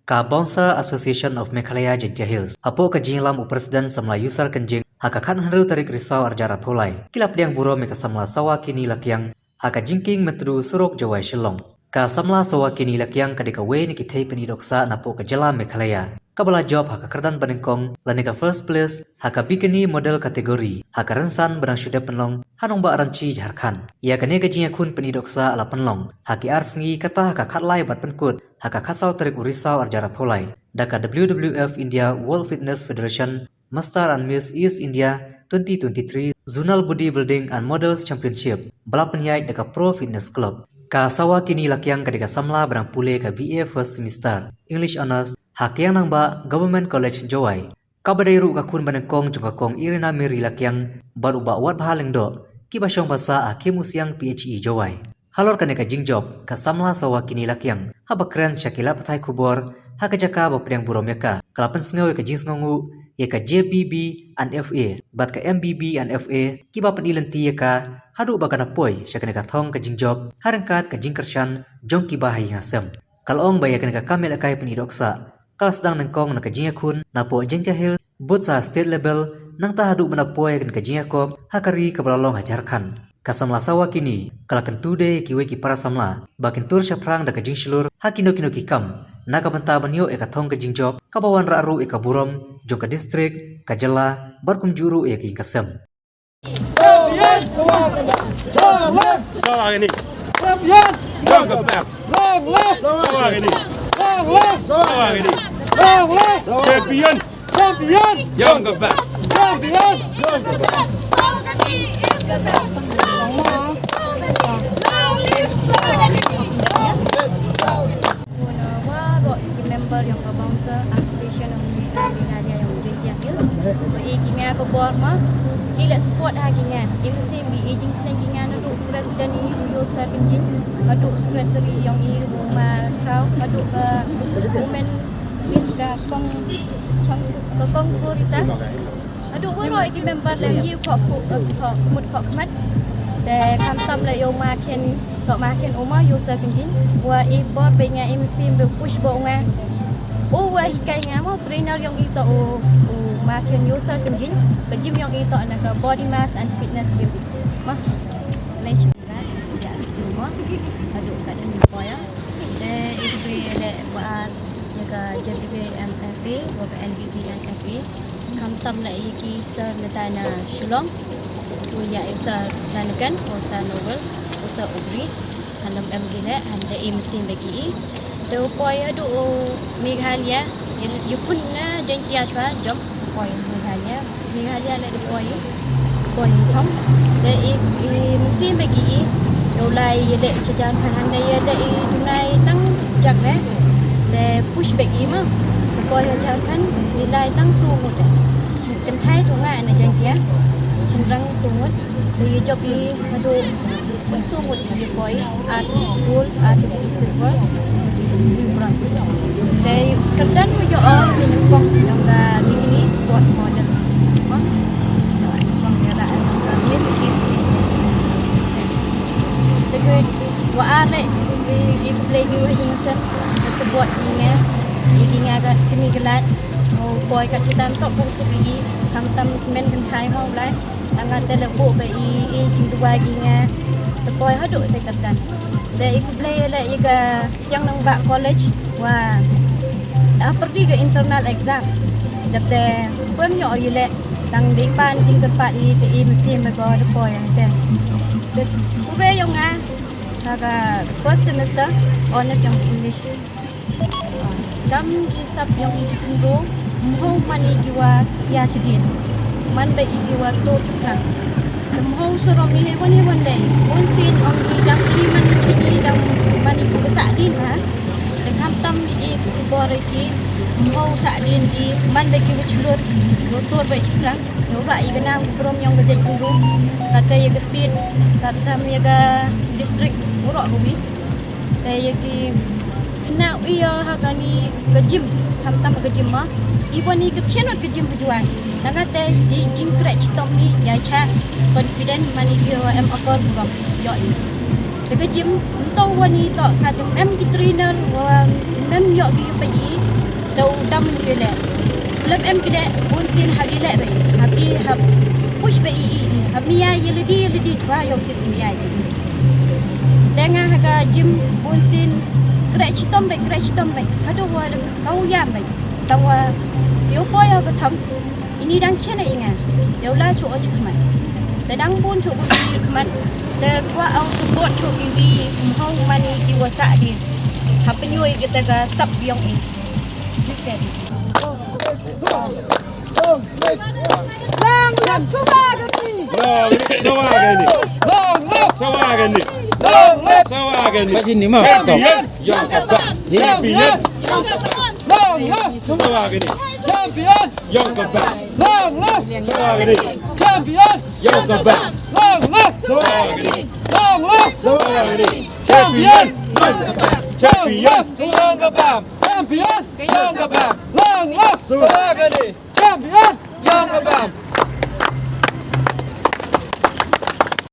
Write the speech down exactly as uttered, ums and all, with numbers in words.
Ka Bouncer Association of Meghalaya Jaintia Hills, hapoh ka jingïalam u President Samla Yusar Kynjing, ha ka khathynriew tarik Risaw arhajar arphew lai, ki la pdiang burom ïa ka Samla Sawakini Lakiang ha ka jingkieng Metro surok Jowai Shillong. Ka Samla Sawakini Lakiang ka dei kawei na ki thei pynïaid dohksah napoh ka jylla Meghalaya, kaba la jop ha ka kyrdan banyngkong lane ka first place ha ka Bikini Model Category ha ka rynsan ba dang shu dep pynlong ha nongbah Ranchi, Jharkhand. Ïa kane ka jingïakhun pynïaid dohksah la pynlong ha ki ar sngi, kata ha ka khatlai bad pynkut ha ka khatsaw tarik u Risaw arhajar arphew lai, da ka W W F India World Fitness Federation Master and Miss East India twenty twenty-three Zonal Bodybuilding and Models Championship, ba la pynïaid da ka Pro Fitness Club. Ka Sawakini Lakiang ka dei ka samla ba dang pule ka B A first semester, English Honours, ha Kiang Nangbah Government College, Jowai. Kaba dei ruh ka khun banyngkong jong ka Kong Irina Mary Lakiang bad u Bah Watbha Lyngdoh, kiba shong basa ha Khimusiang P H E, Jowai. Halor kane ka jingjop, ka samla Sawakini Lakiang, haba kren sha ki lad pathai khubor ha ka jaka ba pdiang burom ïa ka, ka la pynsngew ïa ka jingsngewnguh ïa ka J B B and F A bad ka M B B and F A, kiba pyni lynti ïa ka haduh ba ka da poi sha kane ka thong ka jingjop ha ryngkat ka jingkyrshan jong kiba ha ïing ha sem. Ka la ong ba ïa kane ka kam ïalehkai pynïaid dohksah ka la sdang nyngkong na ka jingïakhun napoh Jaintia Hills, bud sa state level, nangta haduh ban da poi ha kane ka jingïakop ha ka ri kaba la long ha Jharkhand. Ka samla Sawakini ka la kyntu de ïa kiwei ki para samla ba kin tur shaphrang da ka jingshlur ha kino kino ki kam, na ka bynta ban ïoh ïa ka thong ka jingjop, kaba wanrah ruh ïa ka burom jong ka district, ka jylla, bad kumjuh ruh ïa ka ïing ka sem. Sawakini. Long live! Long live! Sawakini. Long live! Sawakini. Long live! Champion! Champion! Long live! Champion! Long live! Sawakini is the best! Long live! Long live! Long live Sawakini! Ngi baroh ki member jong ka Bouncer Association of Meghalaya jong Jaintia Hills. Ba ïa ki nga ka bor ma ki leh support ha ki nga. Im sim bi i jingsneng ki nga naduh president i u Yosar Kynjing, haduh secretary jong i u Ma Kraw, haduh ka women, ka kong, ka kong Korita. Haduh baroh ki member lem ïa u khoh, khoh, khoh mut khoh khmat. Te khamtam leh ïa u Ma Khen, khoh Ma Khen u Ma Yosar Kynjing. Wa i bor ba nga im sim ba push ba u nga. U wa hikai nga ma u trainer jong i toh u, u Ma Khen Yosar Kynjing. Ka gym jong i toh na ka Body Mass and Fitness Gym. Ma. Lei. Ïa, haduh ka dang poi ïa. Te i dei leh ba ïa ka J B B and F A, wa ka N B B and F A. Khamtam leh ïa ki sir na tai na Shillong. Ki ïa i sir Flanagan, u sir Noble, u sir Ubri. Hanam em ki leh, hynda i mynsiem ba ki i. Te u poi haduh u Meghalaya, ïa, ïa khun na Jaintia shuwa, jop u poi Meghalaya. Meghalaya leh da poi, poi thong. Te i, i mynsiem ba ki i, u lai ïa leh cha Jharkhand, hynda ïa leh i tunai tang jak leh. Te push back i ma, da poi ha Jharkhand, i lai tang shu ngut leh. Kynthai tu nga na Jaintia, chynrang shu ngut, te i jop i haduh Pynshong ngut ki ïa poi, ar tylli ki gold, ar tylli ki silver, ki bronze. Te kyrdan u ïoh o ha nyngkong jong ka bikini sport model. Mo? Nyngkong ïa la nyngkong Miss East India. Te ka wa ar leh, i khublei ki wa ïa ngi sem, ka support ki nga, ïa ki nga ka kmie ka lad. U poi ka chitam tok u suk i, khamtam smen kynthai mo u lai. Tang nga te leh buh ba i, i jingduwai ki nga. Te poi haduh te kyrdan. Te i khublei leh ïa ka Kiang Nangbah College wa ta pyrdi ka internal exam. Dep te pynïoh ïa leh tang dei pan jingkyrpad i te i mynsiem ba ko da poi te. Te khublei ïa nga ha ka first semester honours jong English. Kam ki sap jong i ki khynroo, mho man i ki wa ïa chadien. Man ba i ki wa to chukhrang. Te mho sarom i hei wan i wan dei. Bun sien ong i dang i man i chini dang man i ki wa sah dien ha. Te khamtam i i ki bor i ki mho sah dien i man ba ki wa chlur. Yo tur ba i chukhrang. Yo ra i ka nam burom jong ka jait khynroo. Kata ïa ka state, kata ïa ka district, u ro ka wi. Te ïa ki khynnah u ïa ha kani ka gym, khamtam ka gym ma. I wan i ka khian wat ka gym ka juan. Tang nga te i jingkreh chitom ni ïa cha confident man i ki wa em akor burom. Ïoh i. Te ka gym, ym to wa ni to, ka te ym em ki trainer, wa ym em yoh ki ïa peit i, te u dam ïa leh. Lem em ki leh, bun sien hap ïa leh beit, hap ïa, hap push beit i, i, i, hap mih ïa lade, ïa lade, twa ïoh tip mih ïa. Te nga ha ka gym, bun sien, khreh chitom beit, khreh chitom beit, haduh wa dang, ka u ïam beit, tang wa, ïoh poi ïa ka tham. Ini dang khian ïa nga. Ïa u la chuh ïa khmat. Te dang bun chuh bun ïa khmat. Te kwah ong support chuh ki wi, ym hau man ki wa sah di. Ha pynïoh ïa kita ka sap biang i. Dite. Long live Sawagani. Long live Sawagani. Long live Sawagani. Long live Sawagani. Champion. Young Kabam. Champion. Long live Sawagani. Champion. Young Kabam. Long live Sawagani. Champion. Young Kabam. Long live Sawagani. Long live Sawagani. Champion. Champion. Young Kabam. Champion. Young Kabam. Long live Sawagani. Champion. Young Kabam.